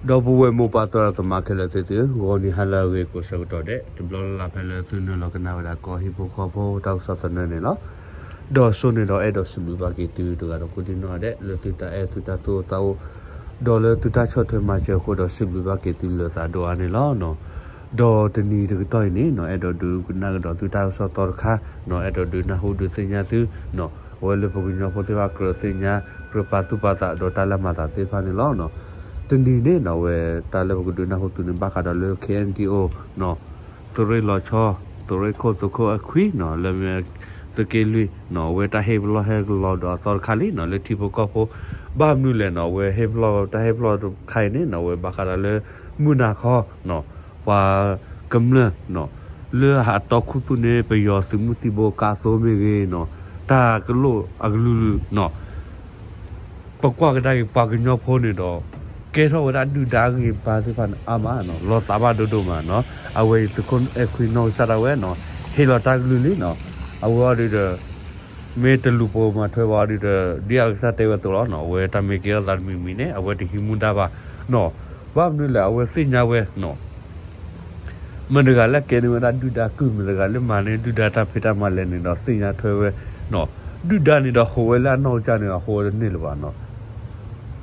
ဒီပုၢ်ဝဲၢ်မိၢ်ပၢ်သရၣ်သမါခဲလၢာ်သ့ၣ်သုဧၢ, ဂီၤနံၤဟါလၢအဂ့ၤကိးဆၢကတီၢ်ဒဲး တဘျီလၢ်လၢ်ဖဲလၢသုနုာ်လီၤကနၣ်ဝဲဒၣ်ကီၢ်ဟံၣ်ဖိဃီဖိတၢ်ကစီၣ်သနၢၣ်န့ၣ်လီၤ. ဒီးစိန့ၣ်ဒီးအဲၣ်ဒိးစံးဘျုးဘၣ်က့ၤသုတဂၤဒီးကိးဒံနီၢ်ဒဲး လၢသုတၢ်အဲၣ်သုတၢ်သူၣ်အိၣ်သးအိၣ် ဒီးလၢသုတၢ်ဆီၣ်ထွဲမၤစၢၤအဃိဒီးစံးဘျုးဘၣ်က့ၤသုလၢသးဒိၣ်အါန့ၣ်လီၤ. ဒီးတနံၤတကတီၢ်အံၤန့ၣ်နီၤ အဲၣ်ဒိးဒုးကနၣ်ကဒီးသုတၢ်ကစီၣ်သီတခါနီၤ အဲၣ်ဒိးဒုးနၢ်ဟူဒုးသ့ၣ်ညါသုနီၤ အဝဲလၢပှၤကညီဖိသ့ၣ်တဖၣ်ကြၢးသ့ၣ်ညါ ကြၢးပာ်သူၣ်ပာ်သးဒီးတၢ်လၢမၤသးသ့ၣ်တဖၣ်န့ၣ်လီၤ. တနံၤန့ၣ်နီၤ အဝဲတၢ်လၢပကဒုးနၢ်ဟူသုန့ၣ် ဘၣ်ဃးဒီးလၢ K N D O နီၤ သုးရ့ၣ်လီၤဆီ သုးရ့ၣ်ခိၣ်သုးခိၣ်အခွံနီၤ လၢမ့ၢ်သုးက့လွံၢ်နီၤ အဝဲတၢ်ဟ့ၣ်ပလီၢ်ဟဲကလီၤဒီးအသီတခါလံနီၤ လၢထံဖိကီၢ်ဖိ ဘၣ်မနုၤလဲၣ်နီၤ အဝဲဟ့ၣ်ပလီၢ်တၢ်ဟ့ၣ်ပလီၢ်တခါအံၤန့ၣ်နီၤ အဝဲဘၣ်ဃးဒီးလၢ မုၢ်နၤခီနီၤ ပှၤကမျၢၢ်နီၤ လၢအတီၢ်ခူသူၣ်န့ၣ် ပယီၤသုးမုၢ်သံၣ်ဘိကါသိမ့ၢ်ဂ့ၤနီၤ တၢ်ကလိၣ်အကလုာ်လုာ်နီၤ ပကွၢ်ကဒါက့ၤပှၤကညီဖိန့ၣ်ဒီး ကဲထီၣ်ဝဲဒၣ်ဒုၣ်ဒါအဂံၢ်အဘါသ့ၣ်တဖၣ်န့ၣ်အါမးနီၤ လီၤသးဘၣ်ဒိဒိၣ်မးနီၤ အဝဲအံၤသုးခိၣ်အဲၣ်ခွံနီၢ်ကစၢ်ဒၣ်ဝဲနီၤ ဟ့ၣ်လီၤတၢ်ကလုၢ်လံနီၤ အဝဲအီၤဒုးဒီး မ့ၢ်တလူၤပိာ်မၤထွဲဘၣ်အီၤဒုးဒီး ဒ်အကစၢ်တဲဝဲအသိးလီၤနီၤ အဝဲတၢ်မ့ၢ်ကဲထီၣ်သးတမံၤမံၤန့ၣ် အဝဲတဟံးမူဒါဘၣ်နီၤ ဘၣ်မနုၤလဲၣ် အဝဲသ့ၣ်ညါဝဲနီၤ မတၤတဂၤလၢကဲန့ၢ်ဝဲဒၣ်ဒုၣ်ဒါကုၢ် မတၤတဂၤလၢမၤန့ၢ်ဒုၣ်ဒါတၢ်ဖံးတၢ်မၤလဲၣ်န့ၣ်ဒီး သ့ၣ်ညါထွဲဝဲနီၤ ဒုၣ်ဒါန့ၣ်ဒီးဟူးဝဲလၢအနီၢ်ကစၢ်န့ၣ်ဒီး ဟူးဝဲတန့ၢ်လၢၤဘၣ်နီၤ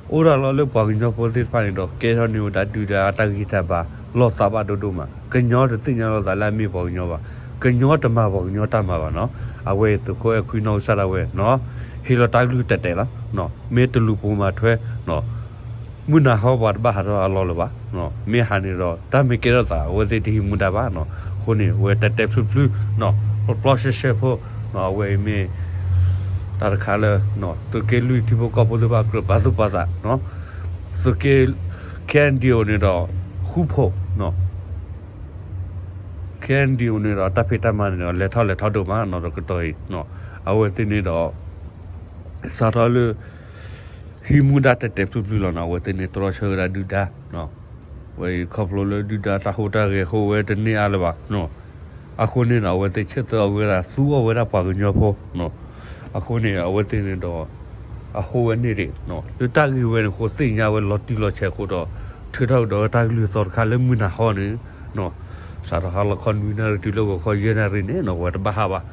အိၣ်ဒၣ်လီၤလၢပှၤကညီဖိသ့ၣ်တဖၣ်န့ၣ်ဒီး ကဲထီၣ်န့ၢ်ဝဲဒၣ်ဒုၣ်ဒါအတၢ်ဂံၢ်တၢ်ဘါ လီၤသးဘၣ်ဒိဒိၣ်မး ကညီတသ့ၣ်ညါလီၤသးလၢအမ့ၢ်ပှၤကညီဘၣ် ကညီတမၤပှၤကညီတၢ်မၤဘၣ်နီၤ အဝဲအံၤသုးခိၣ်အဲၣ်ခွံနီၢ်ကစၢ်ဒၣ်ဝဲနီၤ ဟ့ၣ်လီၤတၢ်ကလုၢ်တဲာ်တဲာ်လီၤ မ့ၢ်တလူၤပိာ်မၤထွဲနီၤ မုၢ်နၤဟီပှၤတဘၣ်ဟးထီၣ်အလီၢ်လၢၤဘၣ် မ့ၢ်ဟးန့ၣ်ဒီး တၢ်မ့ၢ်ကဲထီၣ်သး အဝဲသ့ၣ်တဟံးမူဒါဘၣ်နီၤ အဃိန့ၣ် အဝဲတဲတဲဖျုဖျုနီၤ ပျီပျီရှဲရှဲဖိနီၤ အဝဲအံၤမ့ၢ် တၢ်တခါလၢ သုးက့လွံၢ်ထံဖိကီၢ်ဖိသ့ၣ်တဖၣ်ကြၢးပာ်သူၣ်ပာ်သးနီၤ သုးက့ K N D O န့ၣ်ဒီး ဃူဖိးနီၤ K N D O န့ၣ်ဒီး တၢ်ဖံးတၢ်မၤန့ၣ်ဒီး လဲၤထီၣ်လဲၤထီဒိၣ်မးနီၤ တကတီၢ်အံၤနီၤ အဝဲသ့ၣ်န့ၣ်ဒီး စးထီၣ်လၢ ဟံးမူဒါတဲာ်တဲာ်ဖျုဖျုလီၤနီၤ အဝဲသ့ၣ်န့ၣ်တြီဆၢဝဲဒၣ်ဒုၣ်ဒါနီၤ ဝဲအံၤခီဖျိလၢဒုၣ်ဒါတၢ်ဟူးတၢ်ဂဲၤဟူးဝဲတန့ၢ်အါလၢၤဘၣ်နီၤ အဃိန့ၣ်ဒီး အဝဲသ့ၣ်ဆၢသၢအီၤဝဲဒၣ် သူအီၤဝဲဒၣ်ပှၤကညီဖိနီၤ အဃိန့ၣ် အဝဲသ့ၣ်န့ၣ်ဒီး အဟူးဝဲန့ၢ်ဒံးနီၤ လၢတၢ်ဂ့ၢ်ဝဲန့ၣ်အဃိ သ့ၣ်ညါဝဲလီၤတံၢ်လီၤဆဲးအဃိဒီး ထုးထီၣ်ကဒီးဝဲတၢ်ကလုၢ်သီတခါလၢမုၢ်နၤဟီန့ၣ်နီၤ စးထီၣ်ဟါလီၤခီနွံနၣ်ရံၣ်တုၤလၢဂီၤခီယဲၢ်နၣ်ရံၣ်န့ၣ်နီၤ ဝဲတဘၣ်ဟးဘၣ်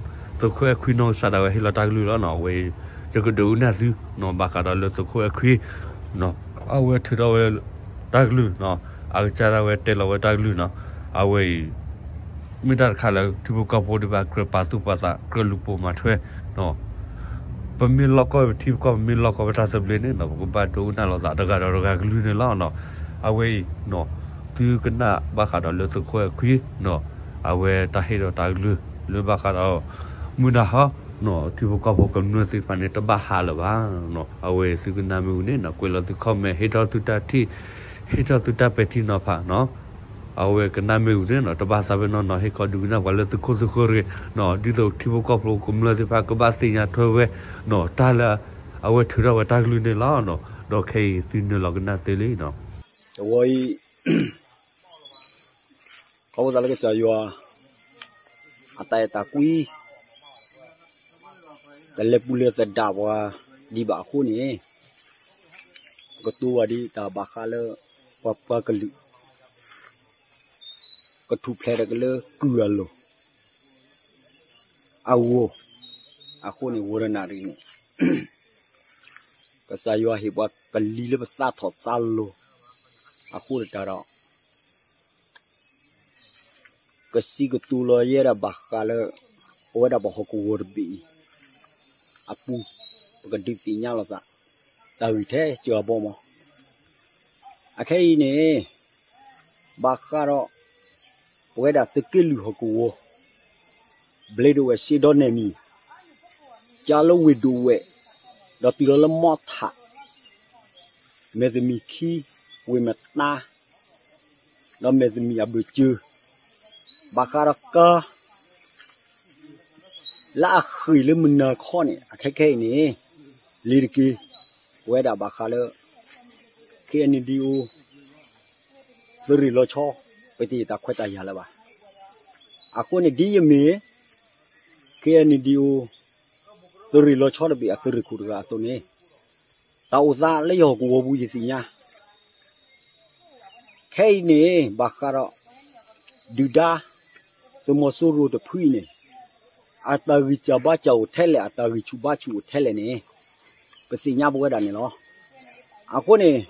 နီၤ အဝဲအံၤ သုးခိၣ်အဲၣ်ခွံနီၢ်ကစၢ်ဒၣ်ဝဲဟ့ၣ်လီၤတၢ်ကလုၢ်လီၤနီၤ အဝဲအံၤ ယကဒုးကနၣ်သုနီၤ ဘၣ်ဃးဒီးလၢသုးခိၣ်အဲၣ်ခွံနီၤ အဝဲထုးထီၣ်ဝဲ တၢ်ကလုၢ်နီၤ အကစၢ်ဒၣ်ဝဲတဲလီၤဝဲတၢ်ကလုၢ်နီၤ အဝဲအံၤ မ့ၢ်တၢ်တခါလၢထံဖိကီၢ်ဖိဒံးဘၣ် ကြၢးပာ်သူၣ်ပာ်သး ကြၢးလူၤပိာ်မၤထွဲနီၤ ပမ့ၢ်လီၢ်ကီၢ်ပထံပကီၢ် ပမ့ၢ်လီၢ်ကီၢ်ပတၢ်သဘျ့န့ၣ်နီၤ ပကဘၣ်ဒုးကနၣ်လိာ်သးတဂၤဒီးတဂၤကလုၢ်န့ၣ်လီၤနီၤ အဝဲအံၤနီၤ သုကနၣ်ဘၣ်ဃးဒီးလၢသုးခိၣ်အဲၣ်ခွံနီၤ အဝဲတၢ်ဟ့ၣ်ဒီးတၢ်ကလုၢ် လၢဘၣ်ဃးဒီး မုၢ်နၤဟီနီၤ ထံဖိကီၢ်ဖိကမျၢၢ်သ့ၣ်တဖၣ်န့ၣ် တဘၣ်ဟးလၢၤဘၣ်နီၤ အဝဲသုကနၣ်မ့ၢ်ဝံၤန့ၣ်နီၤ ကွဲးလီၤသု comment ဟ့ၣ်ထီၣ်သုတၢ်ထံၣ် ဟ့ၣ်ထီၣ်သုတၢ်ပဲာ်ထံနီၤဖးနီၤ အဝဲကနၣ်မ့ၢ်ဝံၤန့ၣ်နီၤ တဘၣ်သးပ့ၤနီၣ်နီၤ ဟ့ၣ်ခီဒုးကနၣ်ပှၤလၢသုခိၣ်သုဃၢၤတဂ့ၤနီၤ ဒ်သိးထံဖိကီၢ်ဖိကမျၢၢ်သ့ၣ်တဖၣ်ကဘၣ်သ့ၣ်ညါထွဲဝဲနီၤ တၢ်လၢ အဝဲထုးထီၣ်ဝဲတၢ်ကလုၢ်န့ၣ်လီၤနီၤ ဒီးခဲအံၤသုနုာ်လီၤကနၣ်သ့လံနီၤ တဝီအံၤ ခီဖျိသးလၢကစၢ်ယွၤ အတၢ်အဲၣ်တၢ်ကွံ တလဲၤပူၤလဲၤသဒၣ်ပှၤဒံးဘၣ်အဃိန့ၣ် ပကတိၤဝဲဒ်တၢ်ဘၣ်ဃးလၢ ပှၤပှၤကလုာ် ကထူၣ်ဖျဲးဒီးကလၢကုၢ်အလိၤ အဂီၢ် အဃိန့ၣ် ဝီရနၣ်ရံၣ်န့ၣ် ကစၢ်ယွၤဟ့ၣ်ပှၤကလံၤလၢပသးထီၣ်သးလီၤ အဃိတၢ်ဒီး ကစံးကတိၤလီၤယဲဒၣ်ဘၣ်ဃးလၢ ပဝဲဒၣ်ပဟီၣ်ကဝီၤတဘ့ၣ်အံၤအပူၤ ပကဒုးသ့ၣ်ညါလိာ်သး တၢ်ဂ့ၢ်ထဲစှၤဘီမး အခဲအံၤန့ၣ် ဘၣ်ဃးဒီး ပဝဲဒၣ်သုးက့လွံၢ်ဟီၣ်ကဝီၤ ဘျ့ဒိဝဲၢ်စ့ဒီးနဲၣ်မံၤ ကၢလၢဝ့ၢ်ဒိဝဲၢ် ဒီးတုၤလီၤလၢမီထး မဲၢ်သမံးခံ ဝ့ၢ်မတါ ဒီးမဲၢ်သမံးအဘၢၣ်စၢၤ ဘၣ်ဃးဒီးကါ လၢအဃ့ၢ်လၢမုၢ်နၤခီန့ၣ် အခဲခဲအံၤန့ၣ် လ့ၤတက့ၤ ပဝဲဒၣ်ဘၣ်ဃးလၢ K N D O သုးရ့ၣ်လီၤဆီ ပတယံာ်တၢ်ခွဲးတၢ်ယာ်လၢၤဘၣ်. အဃိန့ၣ် ဒ်ယမ့ၢ် K N D O သုးရ့ၣ်လီၤဆီတဘ့ၣ်အသုးရ့ၣ်ခိၣ်တဂၤအသိးန့ၣ် တၢ်အိၣ်သးလၢယဟီၣ်ကဝီၤပူၤယသ့ၣ်ညါ ခဲအံၤန့ၣ် ဘၣ်ဃးဒီး ဒုၣ်ဒါ သုးမီၤစိရိၤတဖုအံၤန့ၣ် အတၢ်ဂံၢ်စၢ်ဘါစၢ်အိၣ်ထဲလဲၣ် အတၢ်ဂံၢ်ဆူၣ်ဘါဆူၣ်အိၣ်ထဲလဲၣ်န့ၣ် ပသ့ၣ်ညါပဝဲဒၣ်န့ၣ်လီၤ. အဃိန့ၣ်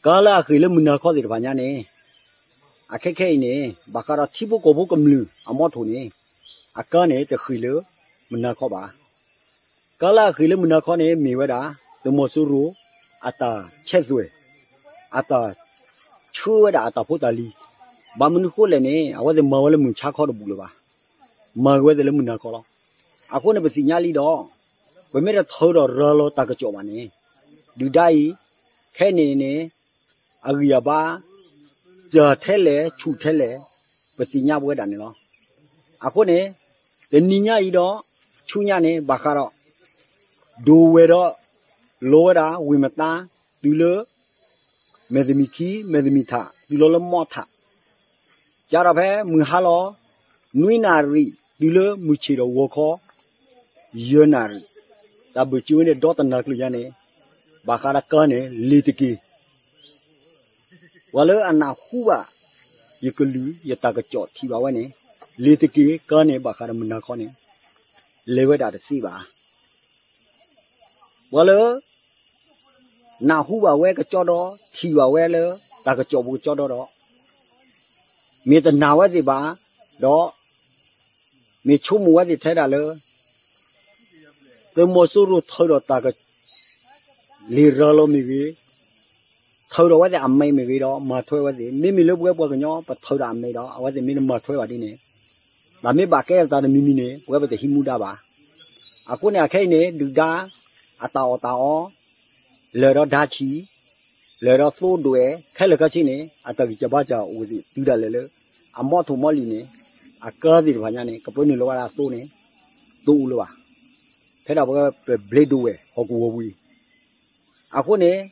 ကါလၢအဃ့ၢ်လၢမုၢ်နၤခီသ့ၣ်တဖၣ်ညါန့ၣ် အခဲခဲအံၤန့ၣ် ဘၣ်ဃးဒီးထံဖိကီၢ်ဖိကမျၢၢ်အမီထိၣ်န့ၣ် အကါန့ၣ်တဃ့ၢ်လၢမုၢ်နၤခီဘၣ်. ကါလၢအဃ့ၢ်လၢမုၢ်နၤခီန့ၣ် မ့ၢ်ဝဲဒၣ် သုးမီၤစိရိၤ အတၢ်ဆဲးသွဲၣ် အတၢ်ဆှၢဝဲဒၣ်အတၢ်ဖိတၢ်လံၤ, ဘၣ်မနုၤဃိလဲၣ်န့ၣ် အဝဲသ့ၣ်မၤဝဲလၢမုၢ်ဆါခီတဘူၣ်လၢၤဘၣ်, မၤက့ၤဝဲသ့ၣ်လၢမုၢ်နၤခီလီၤ. အဃိန့ၣ်ပသ့ၣ်ညါလံဒီး ပမ့ၢ်တထၢဒီးရၤလီၤတၢ်ကစီၣ်ဘၣ်န့ၣ် ဒုၣ်ဒါအံၤ ခဲန့ၣ်န့ၣ် အဂံၢ်အဘါ စၢ်ထဲလဲၣ်ဆူၣ်ထဲလဲၣ် ပသ့ၣ်ညါပဝဲဒၣ်န့ၣ်လီၤ. အဃိန့ၣ် တနံၤညါအံၤဒီး ဆူညါန့ၣ် ဘၣ်ဃးဒီး ဒိၣ်ဝဲၢ်ဒီး လီၤဝဲဒၣ်ဝ့ၢ်မတါ တုၤလၢ မဲၢ်သမံးခံ မဲၢ်သမံးထး တုၤလီၤလၢမီထး ကဒီးဖဲမုၢ်ဟါလီၤ နွံနၣ်ရံၣ် တုၤလၢမုၢ်ဆ့ၣ်ဒီးဂီၤခီ ယဲၢ်နၣ်ရံၣ်, တၢ်ဘၢၣ်စၢၤဝဲန့ၣ် ဒီတနၤကျၢၤညါန့ၣ် ဘၣ်ဃးဒီးကါန့ၣ် လ့ၤတက့ၤ ပှၤလၢအနၢ်ဟူဘၣ် ယကလုၢ်ယတၢ်ကစီၣ်ထံၣ်ဘၣ်ဝဲန့ၣ် လ့ၤတက့ၤကါန့ၣ် ဘၣ်ဃးဒီးမုၢ်နၤခီန့ၣ် လဲၤဝဲဒၣ်တသ့ဘၣ်. ပှၤလၢ နၢ်ဟူဘၣ်ဝဲကစီဒီ ထံၣ်ဘၣ်ဝဲလၢ တၢ်ကစီၣ်ပူၤကစီဒီဒီး မ့ၢ်တနာ်ဝဲသ့ၣ်ဘၣ် ဒီး မ့ၢ်ဆိကမိၣ်ဝဲသ့ၣ်ထဲဒၣ်လၢ သုးမီၤစိရိၤထၢဒီးတၢ်က လံာ်ရၤလီၤမ့ၢ်ဂ့ၤ, ထၢဒီးအဝဲသ့ၣ်အမဲာ်မ့ၢ်ဂ့ၤဒီး မၤထွဲဝဲသ့ၣ်, မ့မ့ၢ်လၢပဝဲပှၤကညီ ပထၢဒီးအမဲာ်ဒီး အဝဲသ့ၣ်မ့ၢ်တမၤထွဲဘၣ်ဒ်န့ၣ်, တၢ်မ့ၢ်ဘၣ်ကဲထီၣ်သးတမံၤမံၤန့ၣ် ပဝဲပတဟံးမူဒါဘၣ်. အဃိန့ၣ် အခဲအံၤန့ၣ် ဒုၣ်ဒါ အတၢ်အီၣ်တၢ်အီ လၢာ်ဒီးဒါဆံး, လၢာ်ဒီးသိဒွဲၣ် ခဲလၢာ်ခဲဆ့န့ၣ် အတၢ်ဂံၢ်စၢ်ဘါစၢ်အိၣ်သ့ၣ်တုၤဒၣ်လဲာ်လၢ အမီထိၣ်မီလံၤန့ၣ် အကါသ့ၣ်တဖၣ်ညါန့ၣ် ကပၢနုာ်လီၤဝဲဒၣ်သိန့ၣ် တအိၣ်လၢၤဘၣ်. ဖဲဒၣ်ပဝဲပဘျ့ဒိဝဲၢ်ဟီၣ်ကဝီၤပူၤအံၤ အဃိန့ၣ်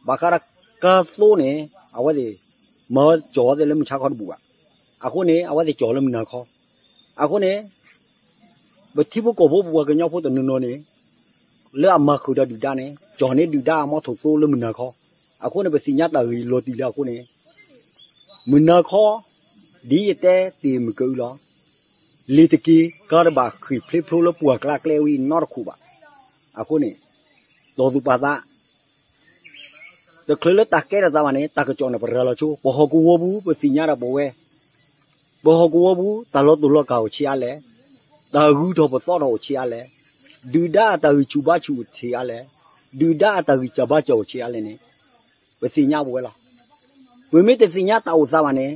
ဘၣ်ဃးဒီးကါသိန့ၣ် အဝဲသ့ၣ် မၤဝဲကၠီၣ်ဝဲသ့ၣ်လၢမုၢ်ဆါခီတဘူၣ်ဘၣ်. အဃိန့ၣ် အဝဲသ့ၣ်ကၠီၣ်လၢမုၢ်နၤခီ. အဃိန့ၣ် ပထံဖိကီၢ်ဖိပပှၤကညီဖိတနီၤနီၤန့ၣ် လၢအမၤဃုာ်ဒီးဒုၣ်ဒါန့ၣ် ကၠီၣ်န့ၢ်ဒုၣ်ဒါအမီထိၣ်သိလၢမုၢ်နၤခီ. အဃိန့ၣ် ပသ့ၣ်ညါတၢ်ဂ့ၢ်လီၤတံၢ်လၢအဃိန့ၣ် မုၢ်နၤခီ ဒ်ယတဲတ့ၢ်မုၢ်ကအုလီၤ. လ့ၤတက့ၤ ကါတဘၣ်ဃ့ၢ်ဖျ့ဖျိလၢပှၢ်ကျါကျဲဝဲအံၤနီတခိၣ်ဘၣ်. အဃိန့ၣ် တီၢ်သူၣ်ပာ်သး တချုးလၢတၢ်ကဲထီၣ်သးဘၣ်န့ၣ် တၢ်ကစီၣ်န့ၣ် ပရၤလီၤဆိ ပဟီၣ်ကဝီၤပူၤ ပသ့ၣ်ညါဒီးပဝဲ ပဟီၣ်ကဝီၤပူၤ တၢ်လီၤတူာ်လီၤကာ်အိၣ်ဆံးအါလဲၣ်, တၢ်ဂုၤထီၣ်ပသီထီၣ်အိၣ်ဆံးအါလဲၣ်, ဒုၣ်ဒါအတၢ်ဂံၢ်ဆူၣ်ဘါဆူၣ်အိၣ်ဆံးအါလဲၣ်, ဒုၣ်ဒါအတၢ်ဂံၢ်စၢ်ဘါစၢ်အိၣ်ဆံးအါလဲၣ်န့ၣ် ပသ့ၣ်ညါပဝဲလီၤ. ပမ့ၢ်တသ့ၣ်ညါတၢ်အိၣ်သးဘၣ်န့ၣ်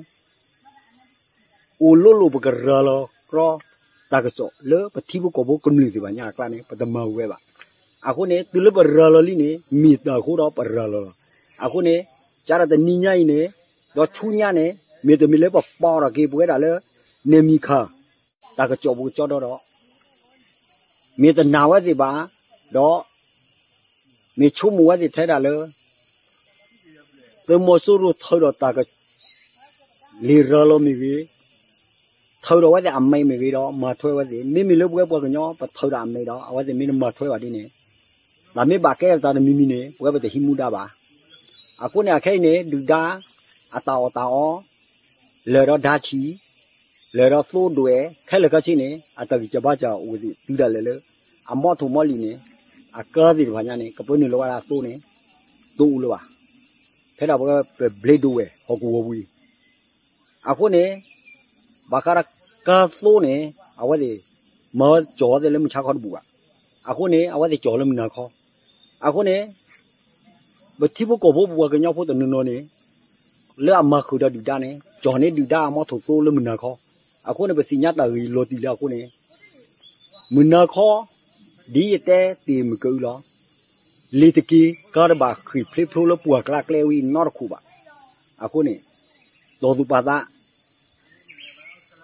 အိၣ်လိၤလိၤပကရၤလီၤကြီ တၢ်ကစီၣ်လၢပထံဖိကီၢ်ဖိကမျၢၢ်သ့ၣ်တဖၣ်ညါအကျါန့ၣ် ပတမၤဝဲဘၣ်. အဃိန့ၣ် တုၤလၢပရၤလီၤလံန့ၣ် မ့ၢ်တၢ်အဃိဒီးပရၤလီၤလီၤ. အဃိန့ၣ် ကဒီးတနံၤညါအံၤန့ၣ် ဒီးဆူညါန့ၣ် မ့တမ့ၢ်လၢပပီးထီၣ်က့ၤပဝဲဒၣ်လၢ နယ်မြေခံ တၢ်ကစီၣ်ပူၤကစီဒီဒီး မ့ၢ်တနာ်ဝဲသ့ၣ်ဘၣ်, ဒီး မ့ၢ်ဆိကမိၣ်ဝဲသ့ၣ်ထဲဒၣ်လၢ သုးမီၤစိရိၤထၢဒီးတၢ်က လံာ်ရၤလီၤမ့ၢ်ဂ့ၤ, ထၢဒီးအဝဲသ့ၣ်အမဲာ်မ့ၢ်ဂ့ၤဒီး မၤထွဲဝဲသ့ၣ်, မ့မ့ၢ်လၢပဝဲပှၤကညီ ပထၢဒီးအမဲာ်ဒီး အဝဲသ့ၣ်မ့ၢ်တမၤထွဲဘၣ်ဒ်န့ၣ်, တၢ်မ့ၢ်ဘၣ်ကဲထီၣ်သးတမံၤမံၤန့ၣ် ပဝဲပတဟံးမူဒါဘၣ်. အဃိန့ၣ် အခဲအံၤန့ၣ် ဒုၣ်ဒါ အတၢ်အီၣ်တၢ်အီ လၢာ်ဒီးဒါဆံး, လၢာ်ဒီးသိဒွဲၣ် ခဲလၢာ်ခဲဆ့န့ၣ် အတၢ်ဂံၢ်စၢ်ဘါစၢ်အိၣ်သ့ၣ်တုၤဒၣ်လဲာ်လၢ အမီထိၣ်မီလံၤန့ၣ် အကါသ့ၣ်တဖၣ်ညါန့ၣ် ကပၢနုာ်လီၤဝဲဒၣ်သိန့ၣ် တအိၣ်လၢၤဘၣ်. ဖဲဒၣ်ပဝဲပဘျ့ဒိဝဲၢ်ဟီၣ်ကဝီၤပူၤအံၤ အဃိန့ၣ် ဘၣ်ဃးဒီးကါသိန့ၣ် အဝဲသ့ၣ် မၤဝဲကၠီၣ်ဝဲသ့ၣ်လၢမုၢ်ဆါခီတဘူၣ်ဘၣ်. အဃိန့ၣ် အဝဲသ့ၣ်ကၠီၣ်လၢမုၢ်နၤခီ. အဃိန့ၣ် ပထံဖိကီၢ်ဖိပပှၤကညီဖိတနီၤနီၤန့ၣ် လၢအမၤဃုာ်ဒီးဒုၣ်ဒါန့ၣ် ကၠီၣ်န့ၢ်ဒုၣ်ဒါအမီထိၣ်သိလၢမုၢ်နၤခီ. အဃိန့ၣ် ပသ့ၣ်ညါတၢ်ဂ့ၢ်လီၤတံၢ်လၢအဃိန့ၣ် မုၢ်နၤခီ ဒ်ယတဲတ့ၢ်မုၢ်ကအုလီၤ. လ့ၤတက့ၤ ကါတဘၣ်ဃ့ၢ်ဖျ့ဖျိလၢပှၢ်ကျါကျဲဝဲအံၤနီတခိၣ်ဘၣ်. အဃိန့ၣ် တီၢ်သူၣ်ပာ်သး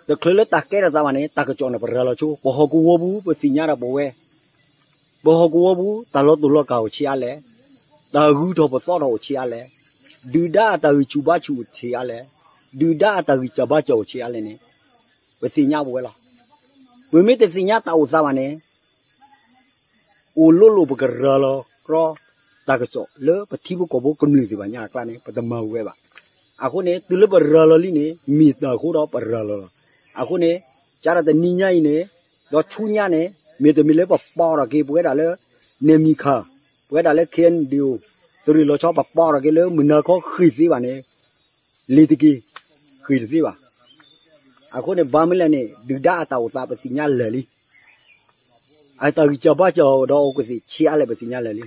တချုးလၢတၢ်ကဲထီၣ်သးဘၣ်န့ၣ် တၢ်ကစီၣ်န့ၣ် ပရၤလီၤဆိ ပဟီၣ်ကဝီၤပူၤ ပသ့ၣ်ညါဒီးပဝဲ ပဟီၣ်ကဝီၤပူၤ တၢ်လီၤတူာ်လီၤကာ်အိၣ်ဆံးအါလဲၣ်, တၢ်ဂုၤထီၣ်ပသီထီၣ်အိၣ်ဆံးအါလဲၣ်, ဒုၣ်ဒါအတၢ်ဂံၢ်ဆူၣ်ဘါဆူၣ်အိၣ်ဆံးအါလဲၣ်, ဒုၣ်ဒါအတၢ်ဂံၢ်စၢ်ဘါစၢ်အိၣ်ဆံးအါလဲၣ်န့ၣ် ပသ့ၣ်ညါပဝဲလီၤ. ပမ့ၢ်တသ့ၣ်ညါတၢ်အိၣ်သးဘၣ်န့ၣ် အိၣ်လိၤလိၤပကရၤလီၤကြီ တၢ်ကစီၣ်လၢပထံဖိကီၢ်ဖိကမျၢၢ်သ့ၣ်တဖၣ်ညါအကျါန့ၣ် ပတမၤဝဲဘၣ်. အဃိန့ၣ် တုၤလၢပရၤလီၤလံန့ၣ် မ့ၢ်တၢ်အဃိဒီးပရၤလီၤလီၤ. အဃိန့ၣ် ကဒီးတနံၤညါအံၤန့ၣ် ဒီးဆူညါန့ၣ် မ့ၢ်တမ့ၢ်လၢပပီးထီၣ်က့ၤပဝဲဒၣ်လၢ နဲၣ်မံၤခး ပဝဲဒၣ်လၢ ခ့ၣ်အဲၣ်ယူၣ် သုးရ့ၣ်လီၤဆီ ပပီးထီၣ်က့ၤလၢမုၢ်နၤခီဃ့ၢ်သ့ဘၣ်န့ၣ် လ့ၤတက့ၢ်, ဃ့ၢ်တသ့ဘၣ်. အဃိန့ၣ် ဘၣ်မနုၤလဲၣ်န့ၣ် ဒုၣ်ဒါအတၢ်အိၣ်သးပသ့ၣ်ညါလၢာ်လံ. အတၢ်ဂံၢ်စၢ်ဘါစၢ်ဒီးအိၣ်ကသ့ၣ်ဆံးအါလဲၣ်ပသ့ၣ်ညါလၢာ်လံ.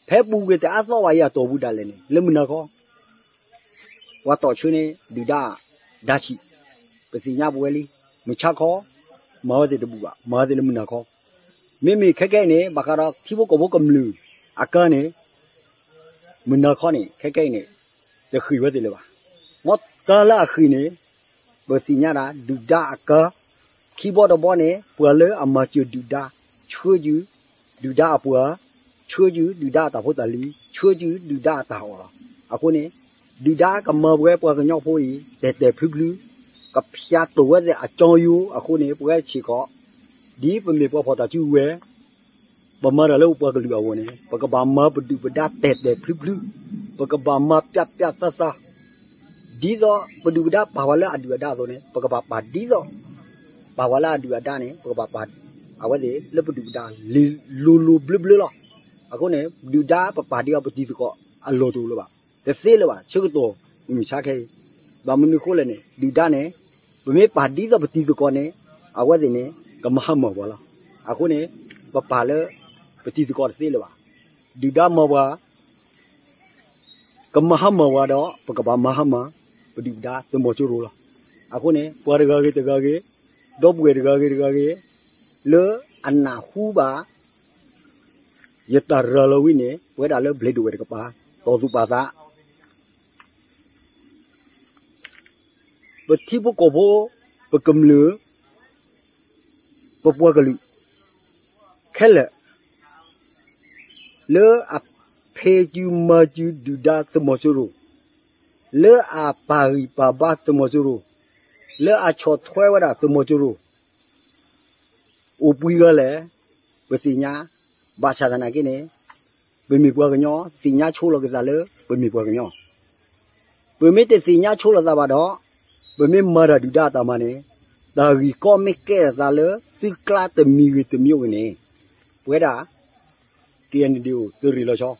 ဖဲပူၤကွံာ်တအါသီဘၣ်အံၤအတီၢ်ပူၤဒၣ်လဲာ်န့ၣ် လၢမုၢ်နၤခီ ပှၤတီၢ်ဆၢန့ၣ် ဒုၣ်ဒါ ဒါဆံး ပသ့ၣ်ညါပဝဲလံ. မုၢ်ဆါခီ မၤဝဲသ့ၣ်တဘူၣ်ဘၣ်, မၤဝဲသ့ၣ်လၢမုၢ်နၤခီ. မ့မ့ၢ်ခဲကနံၣ်အံၤန့ၣ် ဘၣ်ဃးဒီးထံဖိကီၢ်ဖိကမျၢၢ်အကါန့ၣ် မုၢ်နၤခီန့ၣ် ခဲကနံၣ်အံၤန့ၣ် တဃ့ၢ်ဝဲသ့ၣ်လၢၤဘၣ်. မ်ကါလၢအဃ့ၢ်န့ၣ် ပသ့ၣ်ညါဒၣ် ဒုၣ်ဒါအကါ, ခံဘီတဘီန့ၣ် ပှၤလၢအမၤစၢၤဒုၣ်ဒါ, ဆှၢယုာ် ဒုၣ်ဒါအပှၤ, ဆှၢယုာ် ဒုၣ်ဒါအတၢ်ဖိတၢ်လံၤ, ဆှၢယုာ် ဒုၣ်ဒါအတၢ်အီၣ်လီၤ. အဃိန့ၣ် ဒုၣ်ဒါကမၤပဝဲပှၤကညီဖိအံၤ တဲာ်တဲာ်ဖျုဖျု, ကဖျါတိၢ်ဝဲသ့ၣ်အကၠီယိ အဃိန့ၣ် ပဝဲဆ့ၣ်ခီ ဒ်ပမ့ၢ်ပှၤဖီၣ်တၢ်စုကဝဲၤ ပမၤတၢ်လၢပပှၤကလုာ်အဂီၢ်န့ၣ် ပကဘၣ်မၤပဒုၣ်ပဒါတဲာ်တဲာ်ဖျုဖျု, ပကဘၣ်မၤပျၢ်ပျၢ်သးသး, ဒ်သိးပဒုၣ်ပဒါပာ်ဝဲလၢအဒုၣ်အဒါအသိးန့ၣ် ပကဘၣ်ပာ်ဒ်သိး ပာ်ဝဲလၢအဒုၣ်အဒါန့ၣ် ပကဘၣ်ပာ်အဝဲသ့ၣ်လၢပဒုၣ်ပဒါ လိၤလိၤဘျၢဘျၢလီၤ. အဃိန့ၣ် ဒုၣ်ဒါပပာ်ဒ်အီၤပတံၤသကိးအလီၢ်တအိၣ်လၢၤဘၣ်. တသ့လၢၤဘၣ်. ဆၢကတီၢ်မုၢ်မဆါခဲအံၤ ဘၣ်မနုၤအဃိလဲၣ်န့ၣ် ဒုၣ်ဒါန့ၣ် ပမ့ၢ်ပာ်ဒ်သိးပတံၤသကိးန့ၣ် အဝဲသ့ၣ်န့ၣ် ကမၤဟါမၢ်ပှၤလီၤ. အဃိန့ၣ် ပပာ်လၢ ပတံၤသကိးတသ့လၢၤဘၣ်. ဒုၣ်ဒါမၤပှၤ ကမၤဟါမၢ်ပှၤဒီး ပကဘၣ်မၤဟါမၢ် ပဒုၣ်ပဒါသုးမီၤစိရိၤလီၤ. အဃိန့ၣ် ပှၤတဂၤဂ့ၤတဂၤဂ့ၤ, ဒီပုၢ်ဝဲၢ်တဂၤဂ့ၤတဂၤဂ့ၤ, လၢအနၢ်ဟူဘၣ် ယတၢ်ရၤလီၤဝံၤန့ၣ် ပဝဲဒၣ်လၢဘျံးဒိၣ်ဝဲၢ်တကပၤ တီၢ်သူၣ်ပာ်သး ပထံဖိကီၢ်ဖိ, ပကမျၢၢ်, ပပှၤကလုာ် ခဲလၢာ် လၢအဖံးစုမၤစုဒုၣ်ဒါသုးမီၤစိရိၤ, လၢအပာ်ဂံၢ်ပာ်ဘါသုးမီၤစိရိၤ, လၢအဆီၣ်ထွဲဝဲဒၣ်သုးမီၤစိရိၤ အိၣ်ပှဲၤဂၤလဲၣ်, ပသ့ၣ်ညါ, ဘၣ်ဆၣ်သနာ်က့န့ၣ် ပမ့ၢ်ပှၤကညီ သ့ၣ်ညါဆိလီၤက့ၤသးလၢ ပမ့ၢ်ပှၤကညီ, ပမ့ၢ်တသ့ၣ်ညါဆိလီၤသးဘၣ်ဒီး ပမ့ၢ်မၤတၢ်ဒုၣ်ဒါအတၢ်မၤန့ၣ် တၢ်ဂ့ၢ်ကီမ့ၢ်ကဲထီၣ်သးလၢသုကျါတမံၤဂ့ၤတမံၤဂ့ၤန့ၣ် ပဝဲဒၣ် က့ၣ်အဲၣ်ယူၣ် သုးရ့ၣ်လီၤဆီ,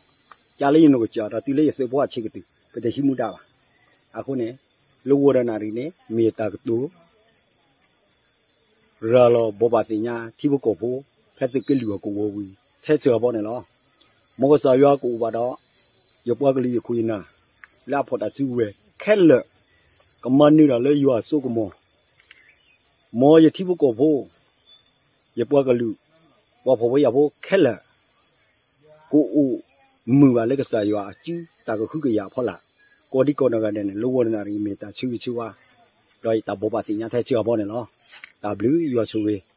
ကၢ်လၢယနီၢ်ကစၢ်ဒီးတုၤလၢယသုးဖိအဆံးကတၢၢ် ပတဟံးမူဒါဘၣ်. အဃိန့ၣ် လၢဝီၤဒီးနၣ်ရံၣ်န့ၣ် မ့ၢ်တၢ်ကတိၤ ရၤလီၤဘိးဘၣ်သ့ၣ်ညါထံဖိကီၢ်ဖိ ဖဲသုးက့လွံၢ်အကဝီၤဝံၤ ထဲစှၤဘီန့ၣ်လီၤ. မ်ကစၢ်ယွၤကအိၣ်ဘၣ်ဒီး ယပှၤကလုာ်ယခိၣ်ယနၢ် လၢအဖီၣ်တၢ်စုကဝဲၤခဲလၢာ် ကမၤနၢၤတၢ်လၢယွၤအစိကမီၤ, မ်ယထံဖိကီၢ်ဖိ ယပှၤကလုာ် ပှၤဖှီၣ်ဖိယာ်ဖိခဲလၢာ် ကအိၣ်မုာ်ဘၣ်လၢကစၢ်ယွၤအစုတၢ်ကဟုကယာ်အဖီလာ် ကိးဒံကိးနီၢ်ဂၤဒဲးန့ၣ် လၢဝီၤဒီးနၣ်ရံၣ်မ့ၢ်တၢ်ဆၢဂ့ၤဆၢဝါ ဒီးယတၢ်ဘိးဘၣ်သ့ၣ်ညါထဲစှၤဘီန့ၣ်လီၤ. တၢ်ဘျုးယွၤဆိၣ်ဂ့ၤ